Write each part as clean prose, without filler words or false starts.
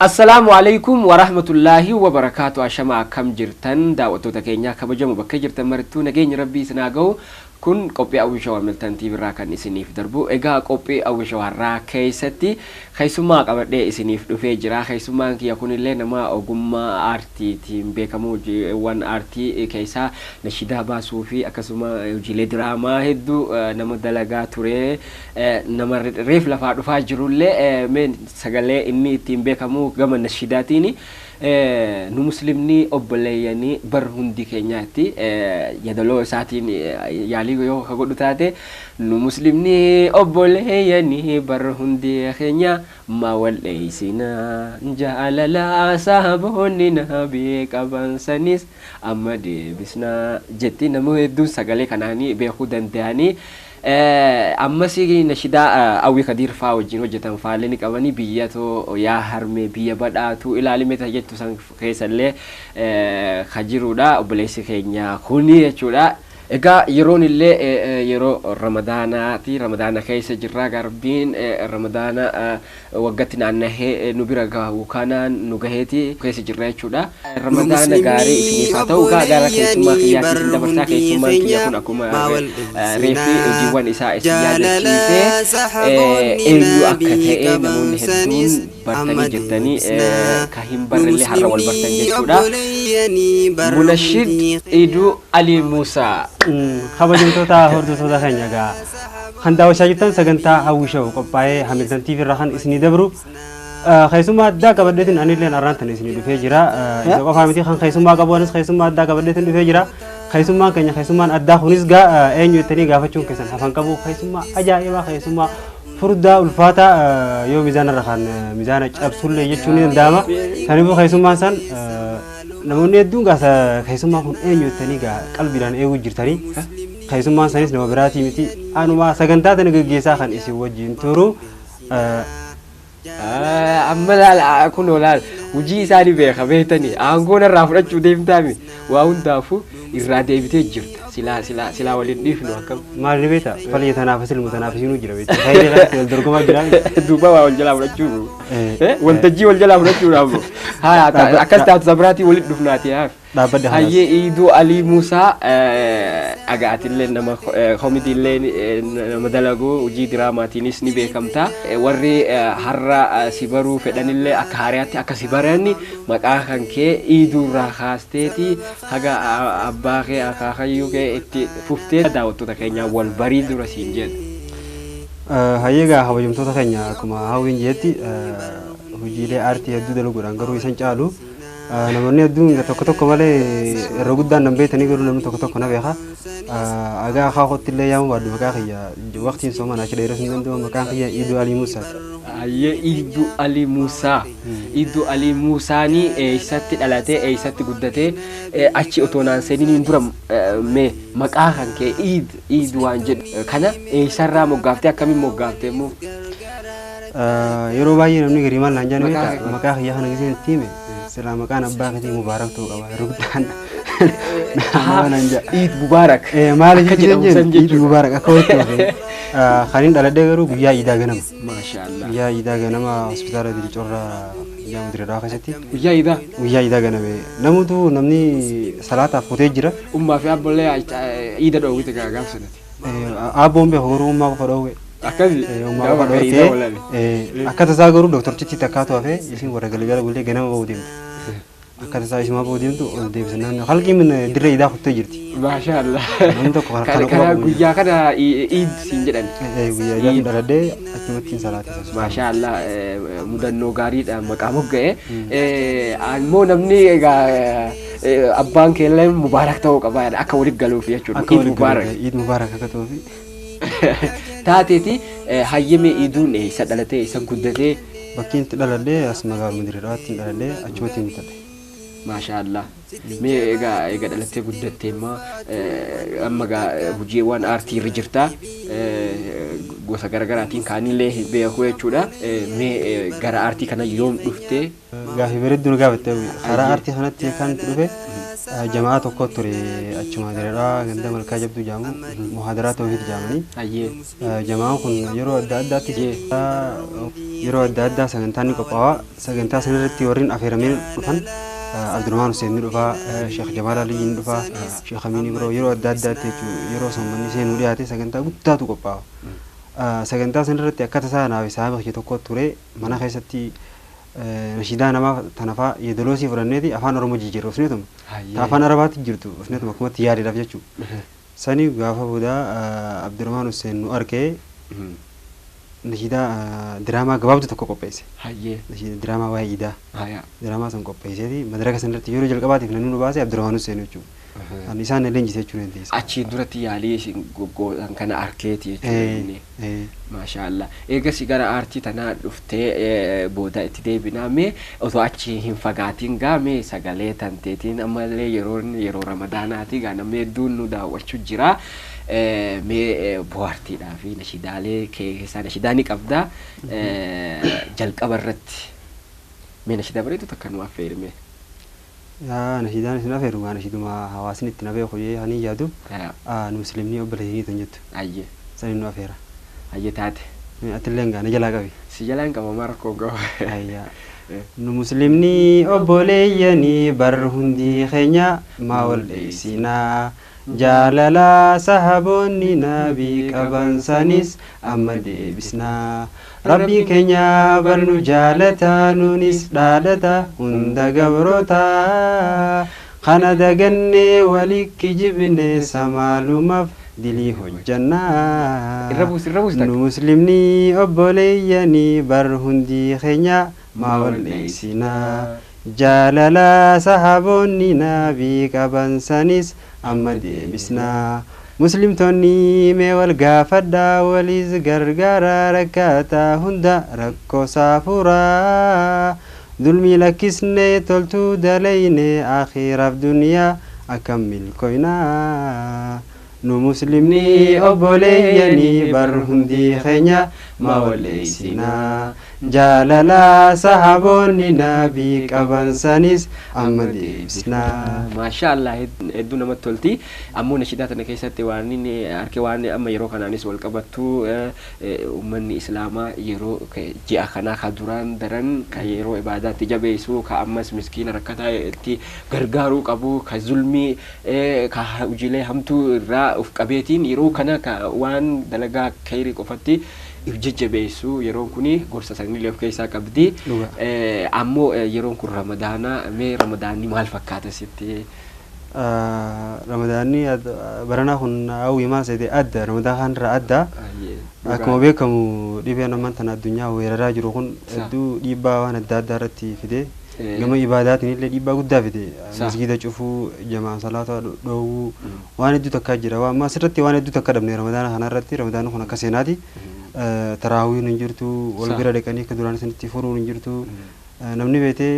Assalaamu alaikum warahmatullaahi wabarakaatu. Ashama, akkam jirtan daawwattoota keenyaa kabajamu? Bakka jirtan marittuu nageenya rabbii isin haa ga'u. Kun qophii Hawwishow Hamilton TV irraa kan isiniif darbu. Egaa qophii Hawwishow har'aa keessatti keessummaa qabadhee isiniif dhufee jira. Keessummaan kiyya kunillee nama ogummaa aartiitiin beekamu, hojiiwwan aartii keessaa nashidaa baasuu fi akkasuma hojiilee diraamaa hedduu nama dalagaa ture, nama reef lafaa dhufaa jirullee. Mee sagalee inni ittiin beekamu gama nashidaatiin "Nu muslimni obboleeyyanii bar hundi keenyaatti" yadaloo isaatiin yaalii yoo ka godhu taate, "Nu muslimni obboleeyyanii bar hundi keenya ma wal dheeysina, jaalala sahaboonni nabii qaban sanis amma deebisna" jetti. Nama hedduun sagalee kanaanii beekuu danda'anii. Ammas nashidaa Awwi Kadiir faa wajjin hojjetan faallee ni qabanii. "Biyya too yaa harmee, biyya badhaatu ilaalime" ta jettu san keessallee ka jirudha obboleessi keenya kuni jechuudha. Egaa yeroon illee yeroo Ramadaanaati. Ramadaana keessa jirra. Garbiin Ramadaana waggatti naannahee nu bira gahu kanaan nu gaheeti keessa jirra jechuudha. Ramadaana gaarii isiniif haa ta'u. Gaa gara keessummaa kiyyaatti isin dabarsaa. Keessummaan kiyya kun akkuma reefi hojiiwwan isaa isin yaadachiise eenyu akka ta'e namoonni hedduun bartanii jirtanii, ka hin barrellee har'a wal bartan jechuudha. Munashid Iduu Ali Musaa. Kabajamtoota hordoftoota keenya, egaa kan daawwachaa jirtan sagantaa Hawwishow qophaa'ee Hamilton TV irraa kan isinii dabru. Keessummaa addaa qabadheetiin anillee har'aan tan isinii dhufee jira. Isa qofaa miti kan keessummaa qabu, anis keessummaa addaa qabadheetiin dhufee jira. Keessummaan keenya, keessummaan addaa kunis gaa eenyu jettanii gaafachuun keessan hafan qabu. Keessummaa ajaa'ibaa, keessummaa furdaa ulfaataa, yoo mizaana irra kan mizaana cabsullee jechuun ni danda'ama. Kanaafuu keessummaan san namoonni hedduun gaasa keessummaan kun eenyu jettanii gaa qalbiidhaan eeguu jirtanii. Keessummaan sanis nama biraatii miti, anuma sagantaa tana gaggeessaa kan isin wajjin turu. Amma laal, kunoo laal, hojii isaanii beeka. Beektanii aangoo narraa fudhachuu deemtaami, waa hundaafuu irraa deebitee jirta. Silaa silaa silaa waliin dhiifnu akkam? Maal ni beekta, faliyya tanaaf silmu tanaaf isinuu jira beekta. Fayyada kanatti wal dorgomaa jira. Duuba waa wal jalaa fudhachuu, waltajjii wal jalaa fudhachuudhaaf haa akkas taatu, sabiraatii walitti dhufnaati haaf. Dhaabbadde. Hayyee, Iiduu Alii Musaa, aga atillee nama komidiillee nama dalagu, hojii diraamaatiinis ni beekamta. Warri har'a si baruu fedhanillee akka haariyaatti akka si baran, maqaa kan kee Iiduu irraa kaasteeti haga abbaa kee akaakayyuu kee itti fuftee daawwattoota keenyaa wal barii dura siin jedha. Hayyee, egaa kabajamtoota keenya, akkuma Hawwiin jeetti hojiilee aartii hedduu dalaguudhaan garuu isan caalu namoonni hedduun tokko tokko malee irra guddaan nan beektanii, garuu namni tokko tokko na beeka. Agaa akaakootti illee yaamuu baadhu, maqaa kiyya waqtiin sooman achi dheeressuu hin danda'u, maqaan kiyya Iiduu Alii Muusaati. Hayyee, Iiduu Alii Muusaa. Iiduu Alii Muusaanii eessatti dhalatee, eessatti guddatee? Achi otoo naan seeniin dura mee maqaa kan kee Iid Iid waan jedhu kana eessarraa moggaaftee, akkamiin moggaaftee immoo? Yeroo baay'ee namni garii maal naan jedhan beektaa? Maqaa kiyya kana giseen itti hime, silaa maqaan abbaa keetii Mubaarak ta'uu qaba yeroo guddaan nama naan jedha. Iid Mubaarak. Maal akka jedhamu san Iid jechuudha. Mubaarak akka walitti dhufe. Kan hin dhaladhee garuu guyyaa Iidaa ganama. Maashaallah. Guyyaa Iidaa ganama hospitaala Dilcorraa Ijaa Dirreedhaa keessatti. Guyyaa Iidaa. Guyyaa Iidaa ganame namutu namni salaataaf kutee jira. Ummaa fi abbollee Iida dhoowwite gaaf sanatti. Abboon beeku garuu ummaa qofa dhoowwe. Akkasi. Ummaa qofa Gaafa Iidaa oolan. dhoortee akka tasaa garuu doktorchitti takkaatu hafee, isin warra galgala bultee ganama ba'uu deemte. Akka tasaa isuma ba'uu deemtu ol deebisan, namni halqiin dirree Iidaa kuttee jirti. Maashaallah. Namni tokko kana Kana quba qabu. guyyaa kana Iid siin jedhan. Guyyaa Iidaa dhaladhee achumatti hin salaate. Maashaallah, mudannoo gaariidha maqaa mogga'e. Ammoo namni egaa abbaan keellee Mubaarak ta'uu qaba akka walitti galuuf jechuudha. Akka Iid walitti Mubaarak. galuuf Iid Mubaarak akka ta'uufi. Taateeti, hayyame, Iiduun eessa dhalatee, eessa guddatee? Bakki itti dhaladhee as magaaluma Dirreedhaatti hin dhaladhee, achumatti hin guddadhe. Maashaallah. Mee egaa egaa dhalattee guddattee immoo amma egaa hojiiwwan aartii irra jirta. Gosa garaagaraatiin kaanillee hin beeku jechuudha. Mee gara aartii kana yoom dhuftee? Gaafii bareedduu nu gaafatte. Karaa aartii kanatti kan itti dhufe Jamaa tokko ture achuma direedha ganda malkaa jabduu jaamu muhaadaraa tawhiid jaamanii. Hayyee. Jamaan kun yeroo adda addaatti yeroo adda addaa sagantaan ni qophaa'a. Sagantaa sanarratti warreen affeeramee dhufan Abdurrahmaan Hussein ni dhufa, Sheekh Jamaal Aliyyi ni dhufa, Sheekh Amiin Ibroo yeroo adda addaatti jechuudha yeroo soommanni seenuu dhiyaate sagantaa guddaatu qophaa'a. Sagantaa sanarratti akka tasaa naaf isaa bakki tokko ture mana keessatti nashiidaa namaa tanafaa yeedaloosii fudhanneeti afaan Oromoo jijjiirra usneetuma. Hayyee. Afaan Arabaatti jirtu usneetuma akkumatti yaadiidhaaf jechuudha. Sani gaafa booda Abdurrahmaan Hussein nu arkee nashiidaa diraamaa gabaabduu tokko qopheesse. Hayyee. Nashiidaa diraamaa waa'ee iidaa. Hayaa. Diraamaa san qopheesseeti madaraka sanarratti yeroo jalqabaatiif namni nu baase Abdurrahmaan Hussein jechuudha. Ani isaan na leenjise jechuu dandeessa. Achiin duratti yaalii isin goggootan kana arkeeti jechuudha inni. Maashaallah. Eegas gara aartii tanaa dhuftee booda itti deebinaa mee otoo achi hin fagaatiin gaa mee sagalee tanteetiin ammallee yeroon yeroo ramadaanaati gaa namni hedduun nu daawwachuu jira. Mee bohaartiidhaa fi nashiidaalee keessaa nashiidaa ni qabdaa. Jalqaba irratti mee nashiidaa bareedu takka nu affeerime. Yaa nashiidaan isin affeeru gaa nashiiduma hawaasni itti na beeku jee hani yaadu nu musliimni obboleeyyii tan jettu Ayyee. saniin nu affeera. Ayyee taate. Atillee gaa na jalaa qabi. Si jalaan qabamaa rakkoo gahu. Ayyaa. Nu musliimni obboleeyyanii bar hundi keenya maa wal dheessinaa. Jaalala sahaboonni nabii qaban sanis amma deebisnaa. Rabbii keenya bar nu jaalata nunis dhaadhata hunda gabroota. Kana dagannee walikki jibne samaalumaaf dilii hojjannaa. Irra buusi, irra buusi takka. Nu muslimni obboleeyyanii bar hundi keenya maa wal dheessinaa. Jaalala sahaboonni nabii qaban sanis amma deebisnaa. Muslimtoonni mee wal gaafadhaa waliis gargaara rakkataa hunda rakkoo saafuraa. Dulmii lakkisnee toltuu dalayne akhiiraaf duniyaa akkam milkoynaa. Nu muslimni obboleeyyanii bar hundi keenya maa wal dheessinaa. Jaalala sahaboonni nabii qaban sanis amma deebisnaa. Maashaallah hedduu namatti tolti. Ammoo nashiidaa tana keessatti waan inni harki waan amma yeroo kanaanis wal qabattu uummanni islaamaa yeroo ji'a kanaa ka duraan daran ka yeroo ibaadaatti jabeessu ka ammas miskiina rakkataa itti gargaaruu qabu ka zulmii ka hojiilee hamtuu irraa of qabeetiin yeroo kana ka waan dalagaa khayrii qofatti if jajjabeessu yeroon kuni gorsa sanillee of keessaa qabdi. Dhuga. Ammoo yeroon kun ramadaana mee ramadaanni maal fakkaata sitti? Ramadaanni baranaa kun hawwii maal seete adda ramadaan kaan irraa adda. Akkuma beekamu dhibeen ammaan tana addunyaa weeraraa jiru kun hedduu dhiibbaa waan adda addaa irratti fide gama ibaadaatiin illee dhiibbaa guddaa fide masgiida cufuu jamaan salaata dhoowwuu waan hedduu takkaa jira waan amma asirratti waan hedduu takka dhabne ramadaana kana irratti ramadaanni kun akka seenaati taraawiin hin jirtu wal bira dhaqanii akka duraan isinitti furuun hin jirtu namni beetee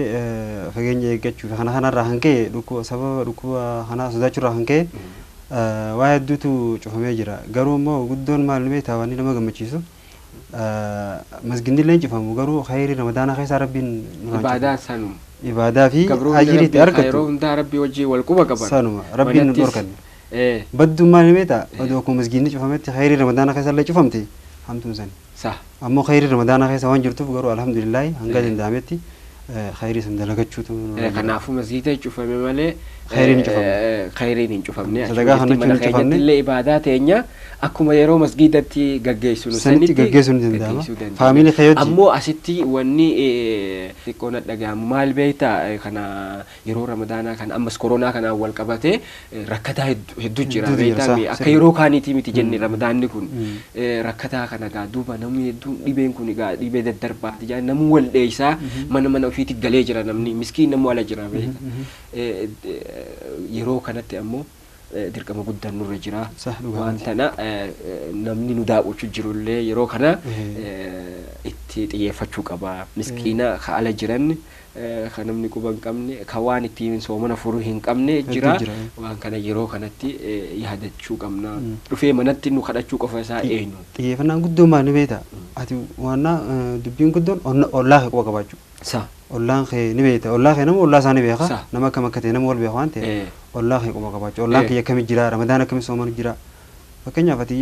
fageenya eeggachuu kana kanarraa kan ka'e dhukkuba sababa dhukkuba kanaa sodaachuurraa kan ka'e waa hedduutu cufamee jira garuu immoo guddoon maal ni beektaa waan nama gammachiisu masginni illee hin cufamu garuu khayrii ramadaana keessaa rabbiin nurraa hin Ibaadaa sanuma. cufamu. Ibaadaa fi Gabroonni ajirii itti rabbii ka yeroo argattu hundaa rabbii wajjin wal quba qaban. sanuma rabbiin nu Manattis, dhorkanne. Badduun Maal ni beektaa odoo akkuma masginni cufametti khayrii ramadaana keessa illee cufamte hamtuun sani. Sa. Ammoo khayrii ramadaana keessa waan jirtuuf garuu alhamdulillaahi hanga danda'ametti khayrii san dalagachuutu nurra jira. Kanaafuu masgiida cufame malee Khayriin hin cufamne. Khayriin hin cufamne. Sadaqa Achumatti kan mana jechuun hin cufamne. keenyatti illee ibaadaa teenya akkuma yeroo masgiidatti gaggeessinu Sanitti gaggeessuu ni danda'ama. gaggeessuu dandeenya. Faamilii kee wajjin. Ammoo asitti wanni xiqqoo na dhaga'amu maal beektaa kana yeroo ramadaanaa kana ammas koronaa kanaan wal qabate rakkataa hedduu jira Hedduutu jira, beektaa sa- akka sirrii. yeroo kaaniitii miti jenne ramadaanni kun Mm. Rakkataa kana gaa duuba namni hedduun dhibeen kun gaa dhibee daddarbaati jaa namni wal dheeysaa mana mana ofiitti galee jira namni miskiin namni ala jira beekta. Yeroo kanatti ammoo dirqama guddaan nurra jira. Sah, dhugaa Waan miti. tana namni nu daawwachuu jirullee yeroo kana itti xiyyeeffachuu qaba. Miskiina ka ala jiran ka namni quba hin qabne ka waan ittiin soomana furuu hin qabne Hedduu jira. jira, eh. Waan kana yeroo kanatti yaadachuu qabna. Mm. Dhufee manatti nu kadhachuu qofa isaa eenyu. Xiyyeeffannaan guddoon maal ni beektaa? Ati waannaa dubbiin guddoon ollaa kee quba qabaachuu. Sa. Ollaan kee ni beekta. Ollaa kee nama ollaa isaa ni beeka. Sa. Nama akkam akka ta'e nama wal beeku waan ta'eef ollaa kee quba qabaachuu. Ollaan kiyya akkami jira, Ramadaan akkami sooman jira. Fakkeenyaaf ati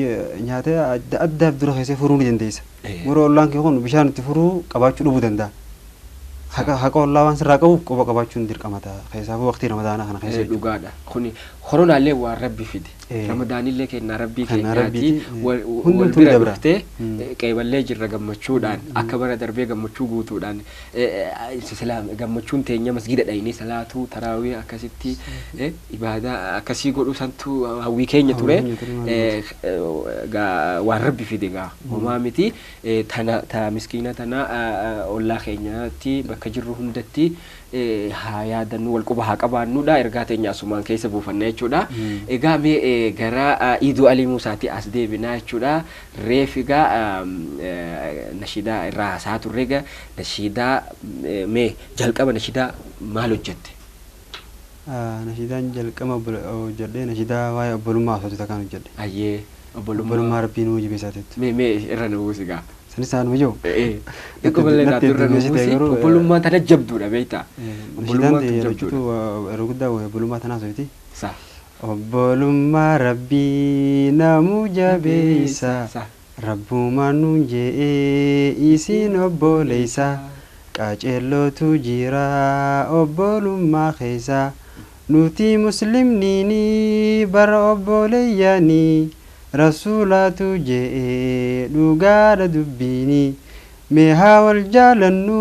nyaata adda addaaf dura keessee furuu ni dandeessa. Garuu ollaan kee kun bishaan itti furuu qabaachuu dhabuu danda'a. Haqa ollaa waan sirraa qabuuf quba qabaachuun dirqama ta'a. Keessaafuu waqtii Ramadaanaa kana keessa jechuudha. Dhugaadha. Kuni koronaallee waan Rabbi fide. Ramadaanillee kennaa Rabbii Kennaa keenyaati. Rabbiiti. Wal Hundumtuu bira ni dabra. dhuftee qeeballee jirra gammachuudhaan akka bara darbee gammachuu guutuudhaan gammachuun teenya masgida dhaynee salaatuu taraawii akkasitti ibaadaa akkasii godhuu santu hawwii keenya ture. Hawwii keenya ture, maal Waan Rabbi fide gaa homaa miti. Tana ta miskiina tana ollaa keenyatti bakka jirru hundatti haa yaadannu, wal quba haa qabaannuudha, ergaa teenya asumaan keessa buufanna jechuudha. Egaa mee gara Iiduu Alii Muusaatti as deebinaa jechuudha. Reef egaa nashiidaa irraa haasaa turre, egaa nashiidaa mee jalqaba nashiidaa maal hojjette? Nashiidaan jalqaba hojjedhe nashiidaa waa'ee obbolummaa haasoftu takkaan hojjedhe. Ayyee, Obbolummaa obbolummaa. Rabbii nuu jabeessaateetu. Mee irra nu buusi gaa. Sanis isaan jiru. Xiqqoo bal'ee taatu irra nu Natti buusi. garuu, Obbolummaan tana jabduudha beektaa? Nashiidaan Obbolummaan tun yeroo jabduudha. jechuutu yeroo guddaa waa'ee obbolummaa tanaa haasofti. Sa. Obbolummaa Rabbii namuu jabeessa. Sa. Rabbumaan nuun je'ee isin obboleessa. Qaceellootu jira obbolummaa keessa. Nuti muslimniini bara obboleeyyanii. Rasuulaatu je'ee dhugaadha dubbiini. Mee haa wal jaalannu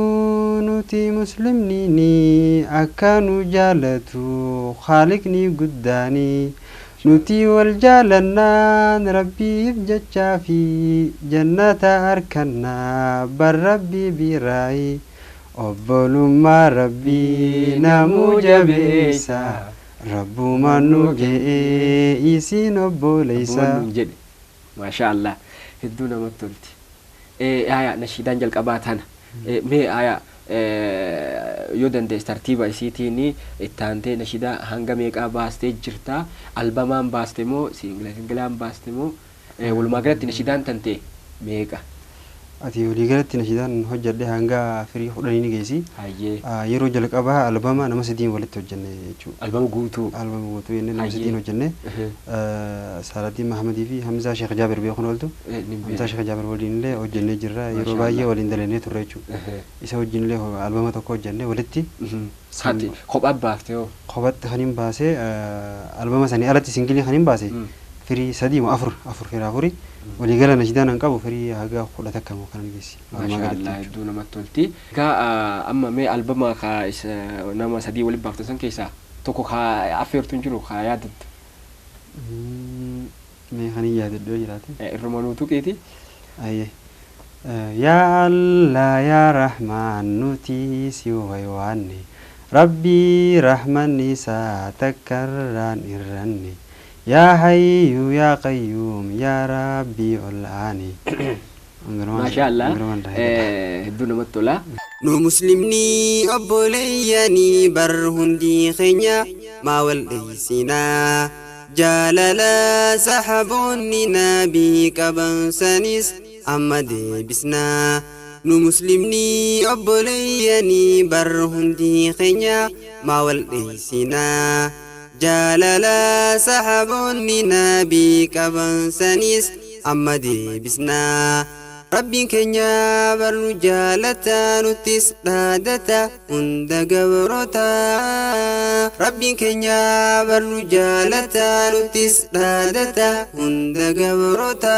nuti muslimniini akka nu jaalatu Khaaliqni guddaani. Nuti wal jaalannaan Rabbiif jechaa fi jannata arkannaa bar Rabbii biraayi. Obbolummaa Rabbii namuu jabeessa. Rabbumaan nu je'ee isin obboleessa. Rabbumaan nuun jedhe. Maashaa Allah. Hedduu namatti tolti. Haya, nashiidaan jalqabaa tana. Mee haya, yoo dandeesse tartiiba isiitiin itti aantee nashiidaa hanga meeqaa baastee jirta? Albamaan baaste moo singilaan baaste moo walumaa galatti nashiidaan tantee meeqa? Ati walii galatti nashiidaan hojjedhe hanga firii 10 ni geessi. Hayyee. Yeroo jalqabaa albama nama sadiin walitti hojjenne jechuudha. Albama guutuu. Albama guutuu jennee nama Hayyee. sadiin hojjenne. Saaladdiin Mahamadii fi Hamzaa Sheekh Jaabir beekuun ooltu. Ni Hamzaa beeka. Sheekh Jaabir waliin illee hojjennee jirra. Yeroo Maashaa baay'ee Allah. waliin dalannee turre jechuudha. Isa wajjin illee albama tokko hojjenne walitti. Haati kophaa baaftee hoo? Kophatti kan hin baase albama sanii alatti singilii kan hin baase firii sadii moo afur firii afuri waliigala nashiidaan an qabu firii haga 11 moo kanan geessi. Walumaa Maashaa galatti Allah jechuudha. Hedduu namatti tolti. Egaa amma mee albama ka isa nama sadii waliin baaftan san keessaa tokko ka affeertu hin jiru ka yaadattu? Mee kan hin yaadadhu yoo jiraate. Irruma nuu tuqiiti. Ayyee. Yaa Allah yaa Rahmaan nuti si waywaanne Rabbii rahmanni isaa takkarraan irranne Yaa Hayyu yaa Qayyuum yaa Rabbii ol aane. Maashaa Allah hedduu namatti tola. Nu muslimni obboleeyyanii bar hundi keenya maa wal dheeysinaa jaalala sahaboonni nabii qaban sanis amma deebisnaa. Nu muslimni obboleeyyanii bar hundi keenya maa wal dheeysinaa jaalala sahaboonni nabii qaban sanis amma deebisnaa. Rabbiin keenya bar nu jaalata nuttis dhaadata hunda gabroota. Rabbiin keenya bar nu jaalata nuttis dhaadata hunda gabroota.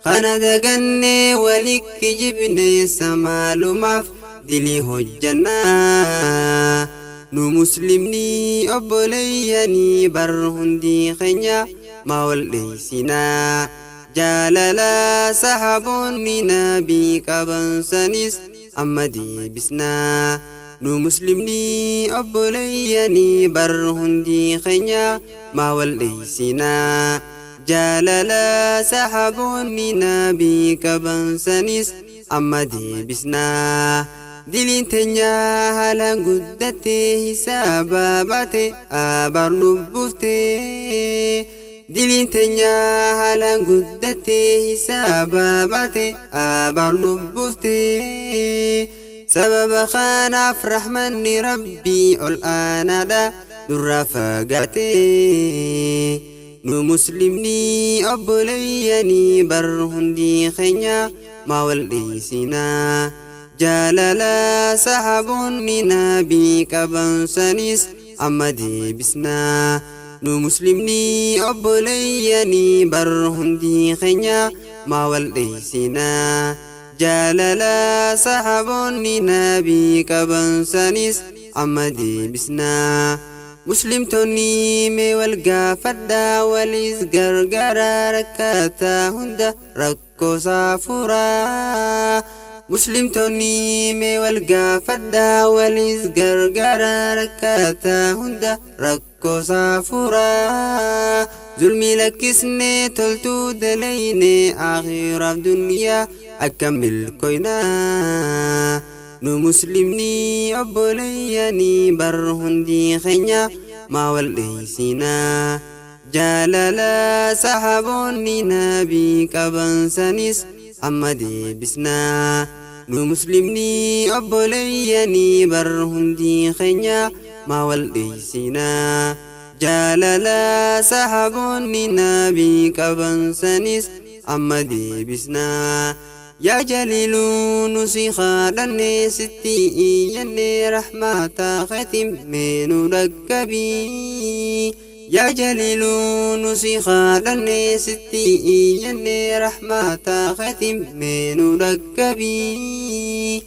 Kana dagannee walikki jibne samaalumaaf dilii hojjannaa. Nu muslimni obboleeyyanii bar hundi keenya maa wal dheeysinaa. Jaalala sahaboonni nabii qaban sanis amma deebisnaa. Nu muslimni obboleeyyanii bar hundi keenya maa wal dheeysinaa. Jaalala sahaboonni nabii qaban sanis amma deebisnaa. Diliin teenya haalaan guddatte hisaaba baate abaar lubbuufte. Diliin teenya haalaan guddatte hisaaba baate abaar lubbuufte. Sababa kanaaf rahmanni rabbii ol aanaadha nurraa fagaate. Nu muslimni obboleeyyanii bar hundi keenya maa wal dhiisinaa. Jaalala sahaboonni nabii qaban sanis amma deebisnaa. Nu muslimni obboleeyyanii bar hundi keenya maa wal dhiisinaa. Jaalala sahaboonni nabii qaban sanis amma deebisnaa. Muslimtoonni mee wal gaafadhaa walis gargaaraa rakkataa hunda rakkoosaa furaa. Muslimtoonni mee wal gaafadhaa walis gargaaraa rakkataa hunda rakkoosaa furaa. Zulmii lakkisnee toltuu dalaynee akhiraaf duniyaa akkam milkoynaa. Nu muslimni obboleeyyanii bar hundi keenya maa wal dhiisinaa. Jaalala sahaboonni nabii qaban sanis amma deebisnaa. Nu muslimni obboleeyyanii bar hundi keenya maa wal dhiisinaa. Jaalala sahaboonni nabii qaban sanis amma deebisnaa. Yaa jaliiluu nu si kadhanne sitti iyyanne rahmata keetiin mee nu dhaqqabii. Yaa jaliiluu nu si kadhanne sitti iyyanne rahmata keetiin mee nu dhaqqabii.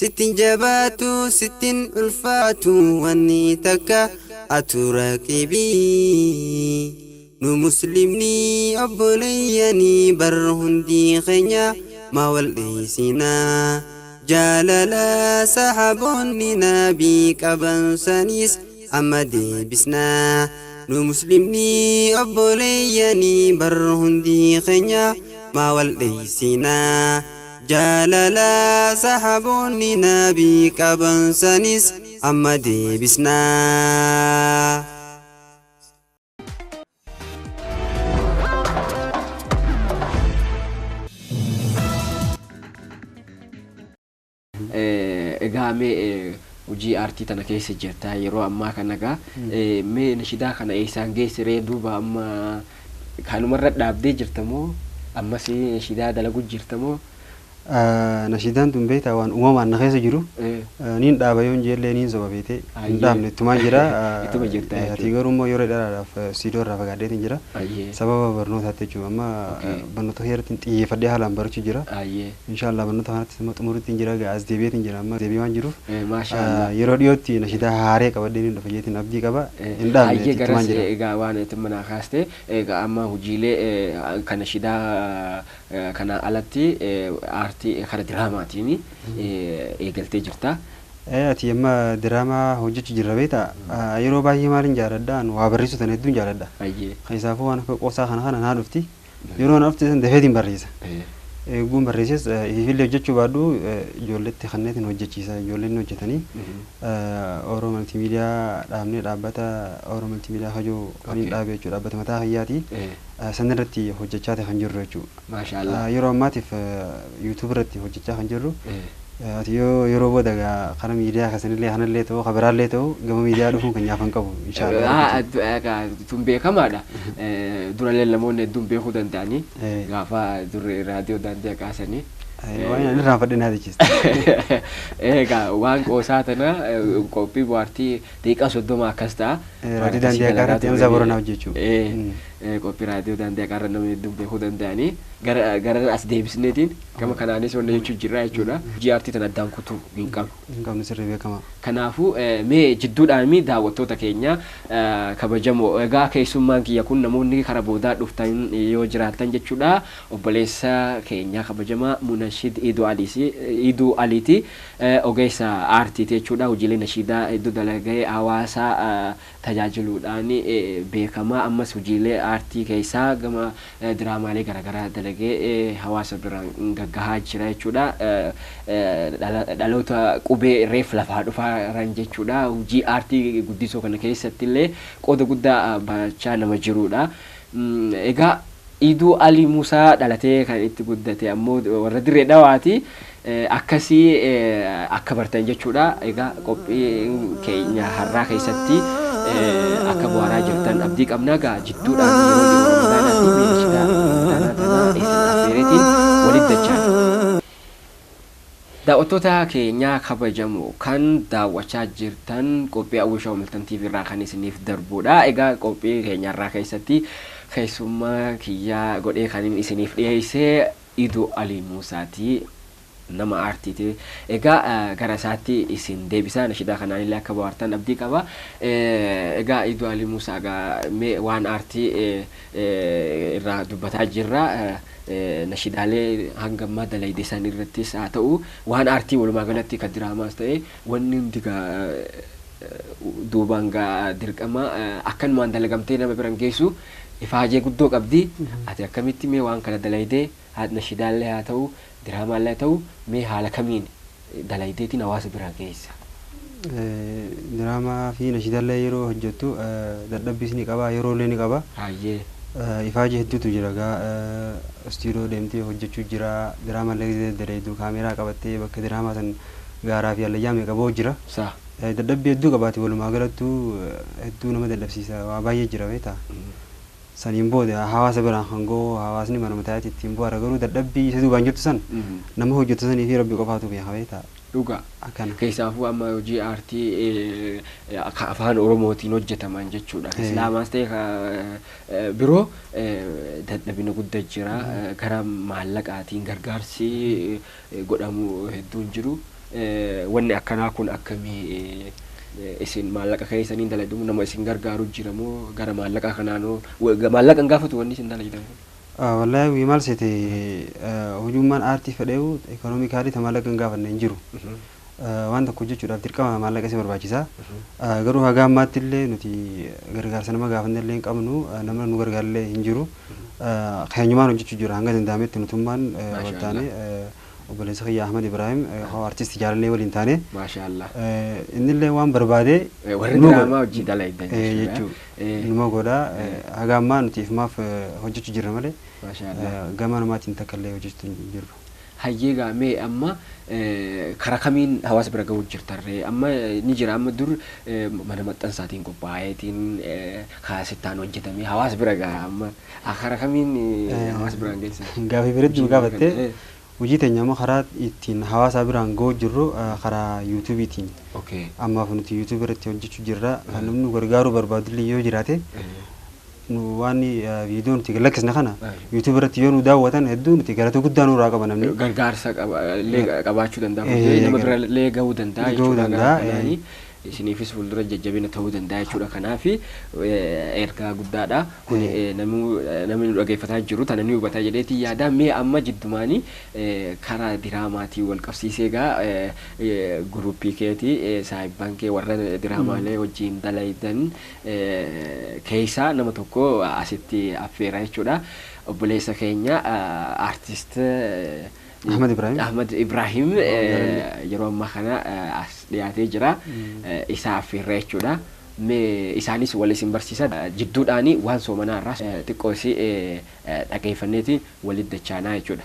Sittin jabaatu sittin ulfaatu wanni takka atu raqibii. Nu muslimni obboleeyyanii bar hundi keenya maa wal dhiisinaa. Jaalala sahaboonni nabii qaban sanis amma deebisnaa. Nu muslimni obboleeyyanii bar hundi keenya maa wal dhiisinaa. Jaalala sahaboonni nabii qaban sanis amma deebisnaa. Egaa mee hojii aartii tana keessa jirta yeroo ammaa kana egaa mee nashidaa kana eessaan geessiree duuba amma kanumarra dhaabdee jirta moo ammas nashidaa dalagu jirta moo? Nashiidaan tun beektaa waan uumamaan na keessa jiru niin dhaaba yoon jeellee niin soba beetee hin dhaabne ittumaan jira. Ittuma jirta. Ati garuu immoo yeroo dheeraadhaaf siidoo irraa fagaadheetiin jira. Sababa barnootaatti jechuudha amma barnoota irratti xiyyeeffadhee haalaan barachuu jira. Inshaallah barnoota kanatti amma xumuruutti jira as deebi'eetiin jira amma deebi'ee waan jiruuf yeroo dhiyootti nashiidaa haaree qabadhee niin dhufa jeetiin abdii qaba hin dhaabne ittumaan jira. Egaa waan itti manaa kaaste egaa amma hojiilee kan nashiidaa kana alatti aartii kara diraamaatiin eegaltee jirta. Ati amma diraamaa hojjechuu jirra beektaa yeroo baay'ee maaliin jaaladha waa barreessuu tan hedduun jaaladha. Keessaafuu waan akka qoosaa kana kana naa dhufti yeroo na dhufti san dafeetiin barreessa. Eeguun barreesses ifiillee hojjechuu baadhu ijoolleetti kanneetiin hojjechiisa ijoolleen hojjetanii Oromoo Multiimiidiyaa dhaabnee dhaabbata Oromoo Multiimiidiyaa kajoo kan hin dhaabe jechuudha dhaabbata mataa kiyyaati. San irratti hojjechaa kan jirru jechuudha. Yeroo ammaatiif yuutuub irratti hojjechaa kan jirru. Ati yoo yeroo booda kana miidiyaa kasanillee kanallee ta'u kabiraallee ta'u gama miidiyaa dhufuun kan nyaafan qabu inshaallah. Tun beekamaadha. Durallee namoonni hedduun beekuu danda'anii gaafa durri raadiyoo daandii kaasanii. Waan inni irraanfadhe naa jechiiste. Egaa waan qoosaa tana qophii bohaartii daqiiqaa 30 akkas ta'a. Raadiyoo daandii haqaa irratti Hamzaa Boranaa hojjechuu. Qophii raadiyoo daandii haqaa irra namni hedduun beekuu danda'anii gara as deebisneetiin gama kanaanis wanna jechuu jirra jechuudha. Hojii aartii tana addaan kutuu hin qabnu. Hin qabnu sirrii beekama. Kanaafuu mee jidduudhaan daawwattoota keenya kabajamoo egaa keessummaan kiyya kun namoonni kara boodaa dhuftan yoo jiraatan jechuudha. Obboleessa keenya kabajamaa Munashid Iduu Aliiti ogeessa aartiiti jechuudha. Hojiilee nashiidaa hedduu dalagee hawaasa tajaajiluudhaan beekamaa ammas hojiilee aartii keessaa gama diraamaalee garaagaraa dalagee hawaasa biraan gaggahaa jira jechuudha. Dhaloota qubee reef lafaa dhufaa jiran jechuudha. Hojii aartii guddisoo kana keessatti illee qooda guddaa baachaa nama jirudha. Egaa Iduu Alii Musaa dhalatee kan itti guddate ammoo warra Dirree Dhawaati. Akkasii akka bartan jechuudha. Egaa qophii keenya har'aa keessatti akka bu'aaraa jirtan abdii qabna. Egaa jidduudhaan yeroo yeroo Ramadaanaatti meeshaa Ramadaanaa tana isin affeereetiin walitti dachaan. Daawwattoota keenya kabajamoo kan daawwachaa jirtan qophii Hawwii Show Milton TV irraa kan isiniif darbudha. Egaa qophii keenya irraa keessatti keessummaa kiyyaa godhee kan isiniif dhiyeesse Iduu Alii Muusaati. Nama aartiiti. Egaa gara isaatti isin deebisa. Nashidaa kanaan illee akka bohaartan abdii qaba. Egaa Iduu Alii Muusaa egaa mee waan aartii irraa dubbataa jirra. Nashidaalee hanga ammaa dalayde san irrattis haa ta'u waan aartii walumaa galatti kan diraamaas ta'e wanni hundi gaa duubaan gaa dirqama akkanumaan dalagamtee nama biran geessu ifaajee guddoo qabdi. Ati akkamitti mee waan kana dalaydee nashidaallee haa ta'u diraamaallee haa ta'u mee haala kamiin dalaydeetiin hawaasa biraan geessa? Diraamaa fi nashidaallee yeroo hojjettu dadhabbiis ni qaba, yeroo illee ni qaba. Hayyee. Ifaajee hedduutu jira gaa, istuudiyoo deemtee hojjechuu jira, diraamallee dalaydu kaameeraa qabattee bakka diraamaa san gaaraa fi hallayyaa meeqa ba'u jira. Dadhabbii hedduu qabaati, walumaa galattuu hedduu nama dadhabsiisa, waa baay'ee jira beektaa. Saniin booda hawaasa biraan kan ga'u hawaasni manuma taa'etti ittiin bu'aara, garuu dadhabbii isa duubaan jirtu san nama hojjetu sanii fi Rabbi qofaatu beeka beektaa. Dhugaa. Akkana. Keessaafuu amma hojii aartii akka afaan Oromootiin hojjetaman jechuudha. Islaamaas ta'e biroo dadhabina guddaa jira. Gara maallaqaatiin gargaarsi godhamu hedduun jiru. Wanni akkanaa kun akkamii isin maallaqa keessaniin dalagdu, nama isin gargaaru jira moo gara maallaqa kanaanoo maallaqa hin gaafatu wanni isin dalagdan kun? Wallaahi maal seete, hojummaan aartii fedheewu ikonoomikaalii ta maallaqa hin gaafanne hin jiru. Waan tokko hojjechuudhaaf dirqama maallaqa si barbaachisa. Garuu haga ammaatti illee nuti gargaarsa nama gaafanne illee hin qabnu, nama nu gargaarallee hin jiru. Keenyumaan hojjechuu jira hanga danda'ametti nutummaan wal taane, obboleessa kiyya Ahmad Ibrahim artisti jaalallee waliin taane. Maashaallah. Innillee waan barbaade Warri diraamaa hojii dalagdan jechuudha. Numa godha, haga ammaa nuti ifumaaf hojjechuu jirra malee gama namaatiin takka illee hojjechuu hin jirru. Hayyee, gaa mee amma karaa kamiin hawaasa bira ga'uu jirtarree? Amma ni jira, amma dur mana maxxansaatiin qophaa'eetiin kaasittaan hojjetamee hawaasa bira ga'a, amma karaa kamiin hawaasa biraan geessan? Gaafii biratti nu gaafattee, hojii teenya amma karaa ittiin hawaasa biraan ga'uu jirru karaa yuutuubiitiin. Ammaaf nuti yuutuubii irratti hojjechuu jirra. Kan namni nu gargaaruu barbaadullee yoo jiraate, nu waan viidiyoo nuti lakkisne kana yuutuubii irratti yoo nu daawwatan hedduu nuti galata guddaa nurraa qaba namni. Gargaarsa qabaachuu danda'a. Nama bira illee gahuu danda'a jechuudha. Isiniifis fuuldura jajjabina ta'uu danda'a jechuudha. Kanaaf ergaa guddaadha. Kun namni nu dhageeffataa jiru tana ni hubataa jedheetii yaada. Mee amma jiddumaanii karaa diraamaatiin wal qabsiisee egaa guruppii keetii saahibban kee warra diraamaalee wajjin dalaydan keessaa nama tokko asitti affeera jechuudha. Obboleessa keenya aartist Ahmad Ibrahim. Ahmad Ibrahim yeroo ammaa kana as dhiyaatee jira. Isa affeerra jechuudha. Mee isaanis wal isin barsiisa. Jidduudhaani waan soomanaa irraa xiqqoo isii dhageeffanneeti walitti dachaanaa jechuudha.